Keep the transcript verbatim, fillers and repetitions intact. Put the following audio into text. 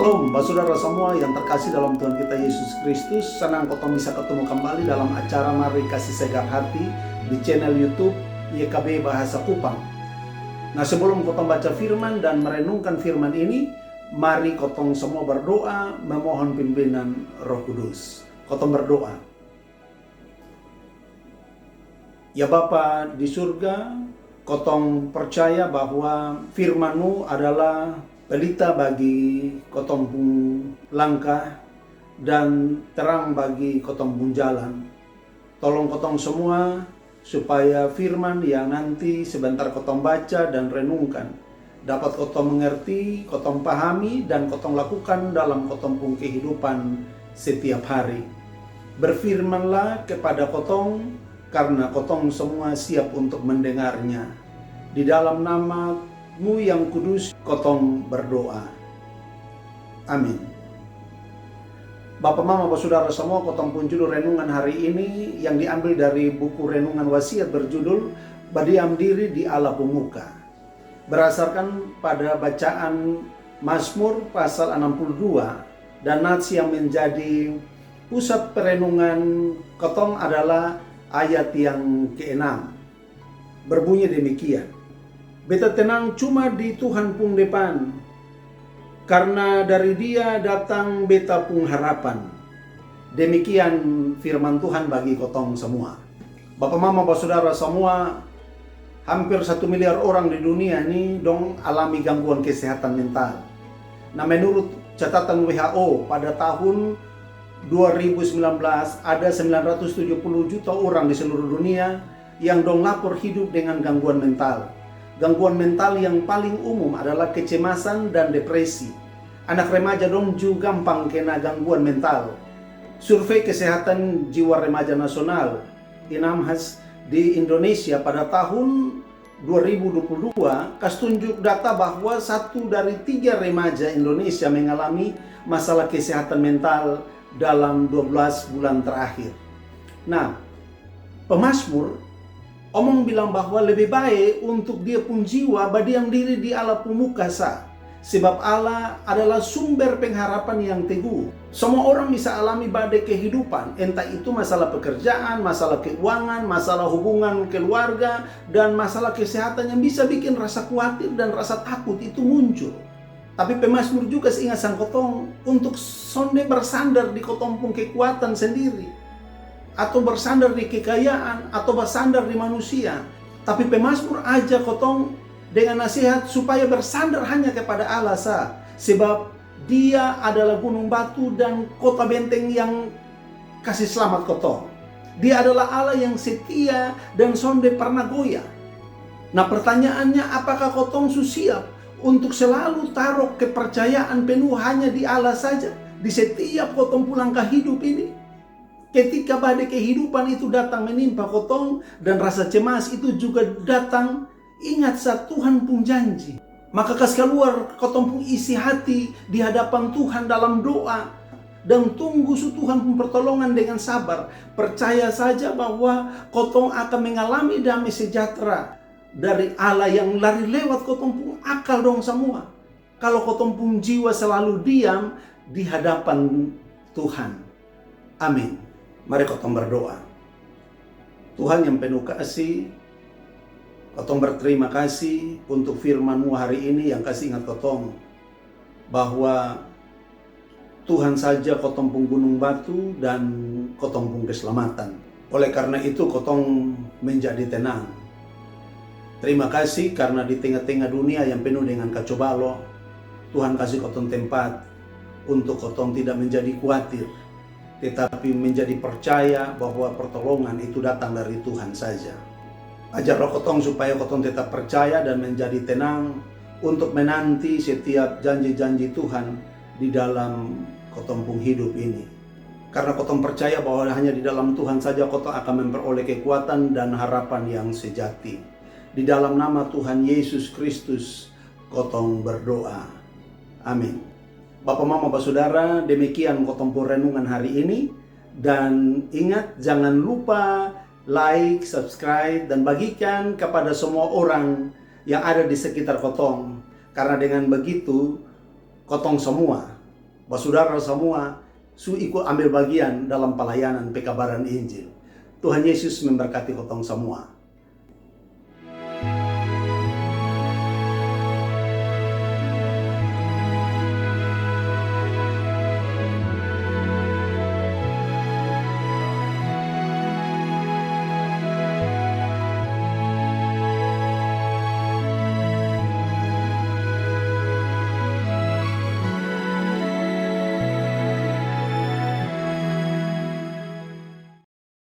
Shalom, basudara samua yang terkasih dalam Tuhan kita Yesus Kristus. Sanang kotong bisa ketemu kembali dalam acara Mari Kasi Segar Hati di channel YouTube Y K B Bahasa Kupang. Nah, sebelum kotong baca firman dan merenungkan firman ini, mari kotong semua berdoa memohon pimpinan Roh Kudus. Kotong berdoa. Ya Bapa di surga, kotong percaya bahwa firman-Mu adalah pelita bagi kotong pung langkah dan terang bagi kotong pung jalan. Tolong kotong semua supaya firman yang nanti sebentar kotong baca dan renungkan dapat kotong mengerti, kotong pahami, dan kotong lakukan dalam kotong pung kehidupan setiap hari. Berfirmanlah kepada kotong, karena kotong semua siap untuk mendengarnya. Di dalam nama-Mu yang kudus kotong berdoa. Amin. Bapa mama basudara semua, kotong pung judul renungan hari ini yang diambil dari buku renungan Wasiat berjudul Badiam Diri di Allah pung Muka. Berdasarkan pada bacaan Mazmur pasal enam puluh dua dan nats yang menjadi pusat perenungan kotong adalah ayat yang keenam. Berbunyi demikian, "Beta tenang cuma di Tuhan pung depan, karena dari Dia datang beta pung harapan." Demikian firman Tuhan bagi kotong semua. Bapa mama basudara semua, hampir satu miliar orang di dunia ni dong alami gangguan kesehatan mental. Nah, menurut catatan W H O, pada tahun dua ribu sembilan belas ada sembilan ratus tujuh puluh juta orang di seluruh dunia yang dong lapor hidup dengan gangguan mental. Gangguan mental yang paling umum adalah kecemasan dan depresi. Anak remaja dong ju gampang kena gangguan mental. Survei Kesehatan Jiwa Remaja Nasional, INAMHAS, di Indonesia pada tahun dua ribu dua puluh dua kasi tunjuk data bahwa satu dari tiga remaja Indonesia mengalami masalah kesehatan mental dalam dua belas bulan terakhir. Nah, pemazmur omong bilang bahwa lebih bae untuk dia pung jiwa badiam diri di Allah pung muka sa, sebab Allah adalah sumber pengharapan yang teguh. Semua orang bisa alami badai kehidupan, entah itu masalah pekerjaan, masalah keuangan, masalah hubungan keluarga, dan masalah kesehatan yang bisa bikin rasa kuatir dan rasa takut itu muncul. Tapi pemazmur juga kasi ingat sang kotong untuk sonde bersandar di kotong pung kekuatan sendiri, atau bersandar di kekayaan, atau bersandar di manusia. Tapi pemazmur aja kotong dengan nasihat supaya bersandar hanya kepada Allah sa, sebab Dia adalah gunung batu dan kota benteng yang kasi slamat kotong. Dia adalah Allah yang setia dan sonde parna goyah. Nah, pertanyaannya, apakah kotong su siap untuk selalu taro kepercayaan penuh hanya di Allah saja di setiap kotong pung langkah hidup ini? Ketika badai kehidupan itu datang menimpa kotong dan rasa cemas itu juga datang, ingat sa Tuhan pung janji. Maka kasi kaluar kotong pung isi hati di hadapan Tuhan dalam doa dan tunggu su Tuhan pung pertolongan dengan sabar. Percaya saja bahwa kotong akan mengalami damai sejahtera dari Allah yang lari lewat kotong pung akal dong samua, kalo kotong pung jiwa selalu diam di hadapan Tuhan. Amin. Mari kotong berdoa. Tuhan yang penuh kasih, kotong berterima kasih untuk firman-Mu hari ini yang kasi ingat kotong bahwa Tuhan saja kotong pung gunung batu dan kotong pung keselamatan. Oleh karena itu kotong menjadi tenang. Terima kasih karena di tengah-tengah dunia yang penuh dengan kacobalo, Tuhan kasi kotong tempat untuk kotong tidak menjadi kuatir, tetapi menjadi percaya bahwa pertolongan itu datang dari Tuhan saja. Ajarlah kotong supaya kotong tetap percaya dan menjadi tenang untuk menanti setiap janji-janji Tuhan di dalam kotong pung hidup ini. Karena kotong percaya bahwa hanya di dalam Tuhan saja kotong akan memperoleh kekuatan dan harapan yang sejati. Di dalam nama Tuhan Yesus Kristus kotong berdoa. Amin. Bapa mama basudara, demikian kotong pung renungan hari ini. Dan ingat, jangan lupa like, subscribe, dan bagikan kepada semua orang yang ada di sekitar kotong. Karena dengan begitu, kotong semua Basudara samua su iko ambil bagian dalam palayanan pekabaran Injil. Tuhan Yesus memberkati kotong samua.